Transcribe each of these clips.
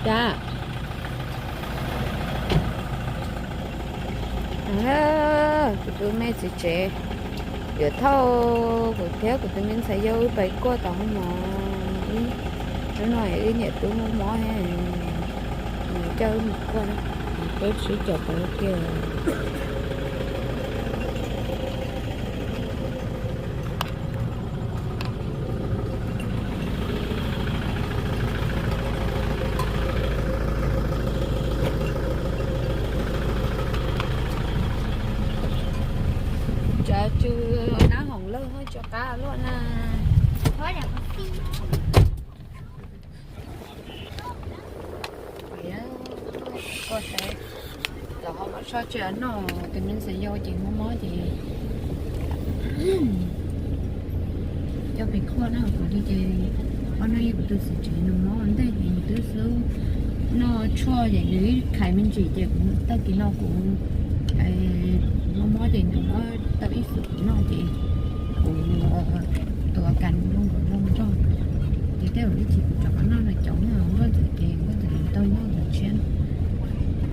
Dab, kuv tus me txiv tsev yuav thauj kuv thiab kuv tus me ntxhais yau wb pais kuaj tom hoob mov. Hnub no wb niam tub muaj mob thiab, nws coj wb mus kuaj na, wb sib caum pais ua ke. Tsav tsw nab hoom lawj, tsav qab luaj na. Kuaj saib, los ho muab tso tseg noj, tus me ntxhais yau ces mob mob ces coj pem kuaj na. Kuv li ces ob hnub kuv tus txiv tsev nws mob ua ntej ces nws twb xub noj tshuaj ces nws ib khais me ntsis ces kuv tag kis no kuv mob mob ces nws muab tau ib xub kuv noj ces kuv tua kas nws lub nkaus loj nrog. Ces tej zaum ib chim kuv rov qab noj nws cov noj nkauj ntxawm ces nkauj ntxawm nws tau noj nws tshiab.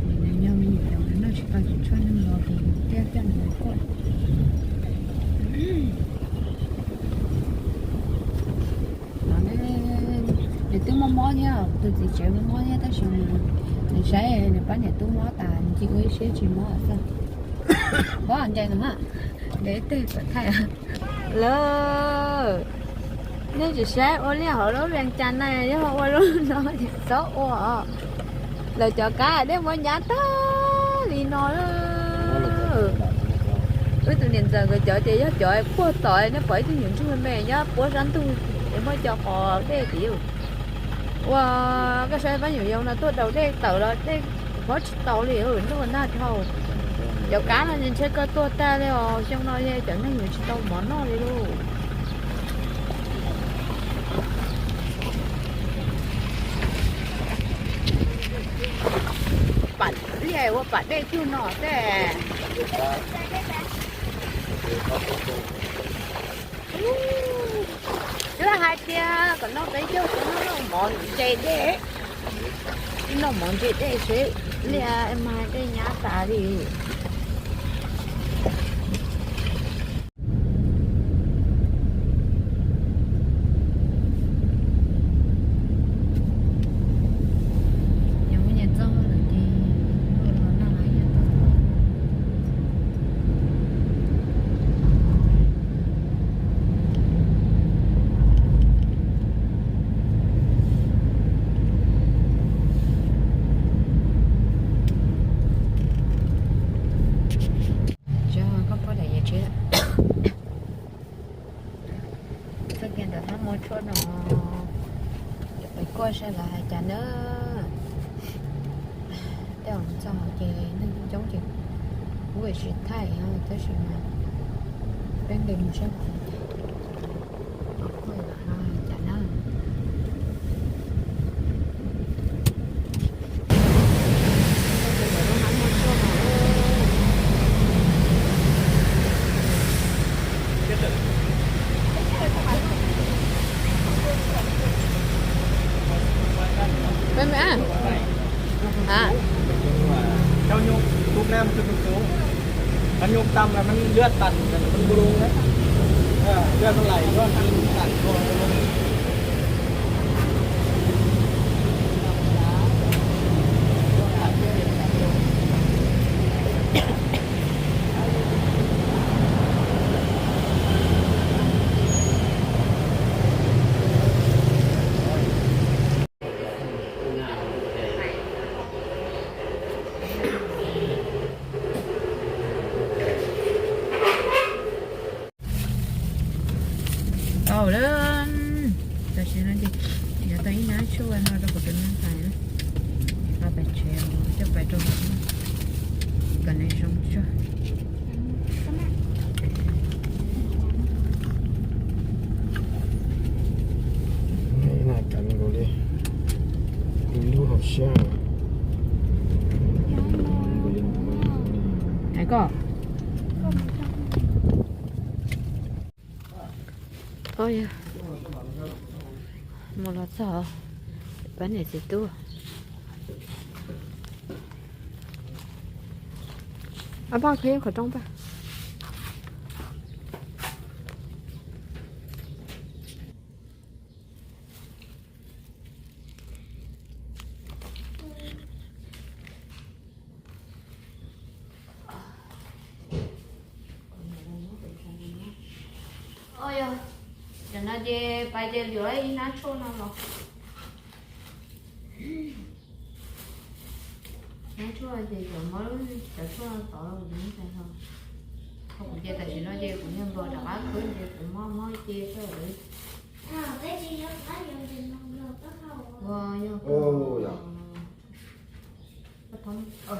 Nws nyob me nyuam yaus nws noj tsis tau cov tshuaj neeg los ces thiaj coj nws mus kuaj. Nws twb mob mob thiab, tus txiv tsev mob mob thiab tab sis nws saib nws pab niam tub mob tas nws cia ua ib siab tsis mob xwb. Pob ncaim no, ncaim tej kom thaij. Lawm, nej tsis saib ua liaj hauv lub Vees Cas na, yog ua lub no ces txhob ua. Lawv cov kab dej muab nyab tag li no. Wb tus niam ntxawm nkawd cov ces yog cov puag tod, nej pom ib tug nyuam ntsuag me nyob puab sab ntug es muaj cov qos dej tid. Ua, koj saib pab nyuam yaus no tuaj daus dej tawm los dej phob tsis tau li, ntuj nag dhau. Cov kab no ntshe koj tuaj tag li os, xyoo no cov neeg yuav tsis tau mov noj li lauj. Pam liaj ua pam dej cuag no tej. Twb hais tias kom noj peb caug, noj mov ntse dej, noj mov ntse dej seb liaj mas dej nyab tas li. Tsis koj pab daim yav tsev. Txoj kev ntawm hab muaj tshuaj no, peb kuaj saib lawv hais cas na. Tej zaum txog ces neeg coob coob ces kuv tsis thaij, tab sis mas peb nqis mus saib kuv kuaj lawv hais cas na. Ven, ven. Hả? Cháu nhung, thuốc nam cho con số. Nó nhung tâm là nó lướt tần, nó cũng đu đu đấy. Ờ, lướt nó lầy quá, nó tần thôi. Tau lawm. Tam sim no ces yuav tau ib hnab tshuaj no rau kuv tus me ntxhais na, los pem tsev coj pais rau hauv kom nws zoo tsuag. Nws kam nkaus li, lub hauv siab. Hais koj, mus los txog pab niam txiv tub. Ab, poj khov qhov rooj tag. Yog, tam no ces pais ces lwm ib hnab tshuaj no los. Hnab tshuaj ces cov muab cov tshuaj no tov los kuv yeej pais hau. Ho kuv ces tam sim no ces kuv niag nplos rov qab khwb ces kuv muab muab ce xwb lawm. Ua yog koj phob,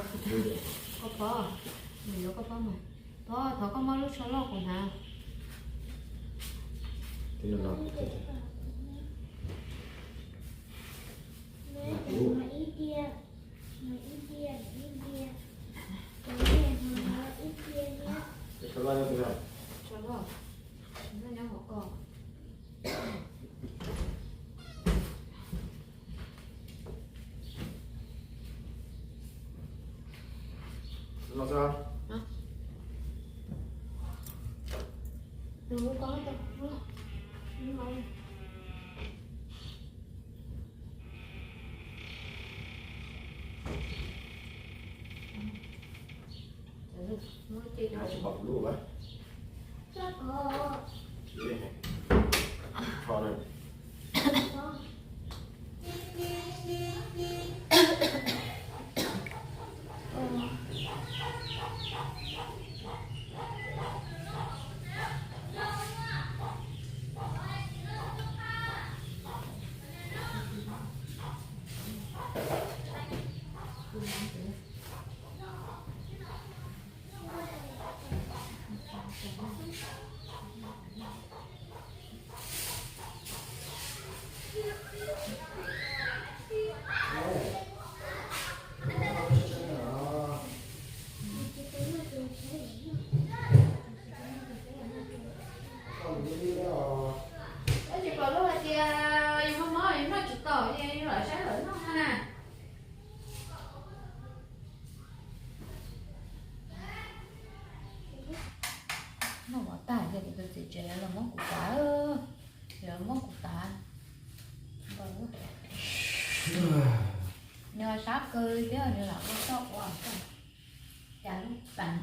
koj phob, nws yuav koj phob mas. Phob, thov koj muab lub tsho loj kuv hnav. Tsho loj, nyob hauv ko. Tsis pom lub hais tias yus muaj mob yus noj tsis tau ces yus lam saib lawv noj na. Noj mov tag ces kuv tus txiv tsev los muab kuv tav, los muab kuv tav. Nws sab kawg thiab nws lam ua txoj ua cas lub pas.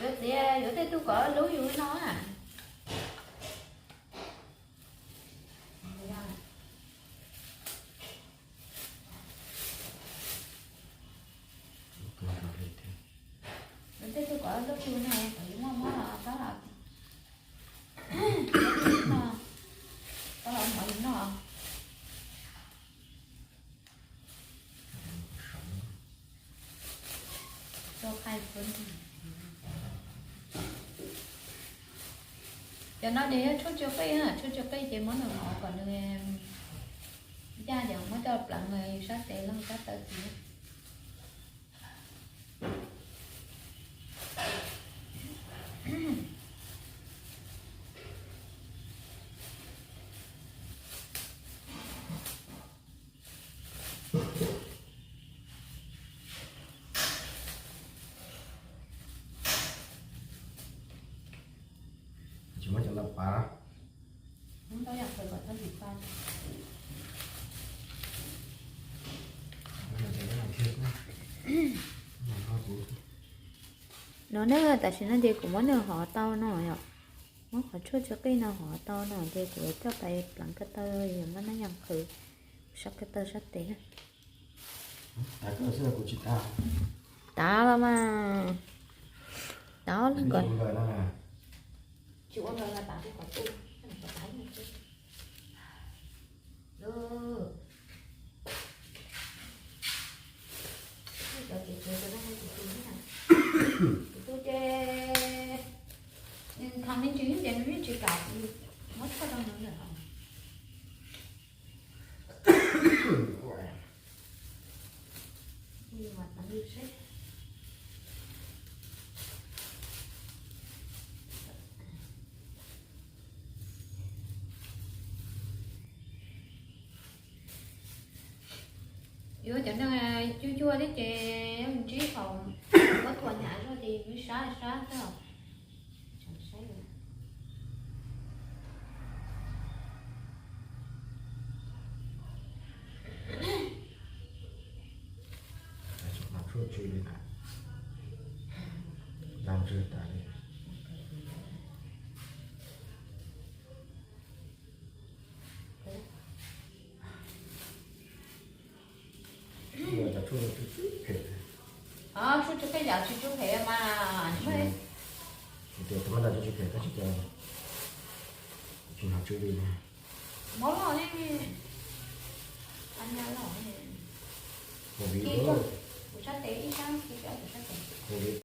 Yuav txiav yuav tej tug kom lub yus no. Yuav tej tug kom lub yus no kom yus muaj mob los txhob los, txhob los mov yus noj. Cov no ces yog tshuaj tsw qij, tshuaj tsw qij ces muab nws hov kom nws ncaj ces muab coj pleev sab tes los sab taw tid. Tsis muab cov ntawd pav. No na, tam sim no ces kuv muab nws hov tau no yom. Muab qhov tshuaj tsw qij no hov tau no ces kuv coj pais pleev ko taw, yog muab nab yas qhwv sab ko taw sab tes. Tav los mas, tav kom Kuv tus ces nws tham me ntsis ces nws yeej tsis kam muab tshuaj rau nws lawm. Yuav cov neeg cuag cuag thiab ces ntsib thaum muab thuam hnyav zog ces nws sab sab xwb os. Tshuaj tsw li na, lag ntswg tas li. Tshuaj tsw phem. Tshuaj tsw phem yam tsis tsw phem mas. Tias tus mab ntawd tsw phem tab sis cas tsis hnov tsw li. Mob los ne, a nya los ne. Ua viv, kuv sab tes ib sab, kuv sab tes.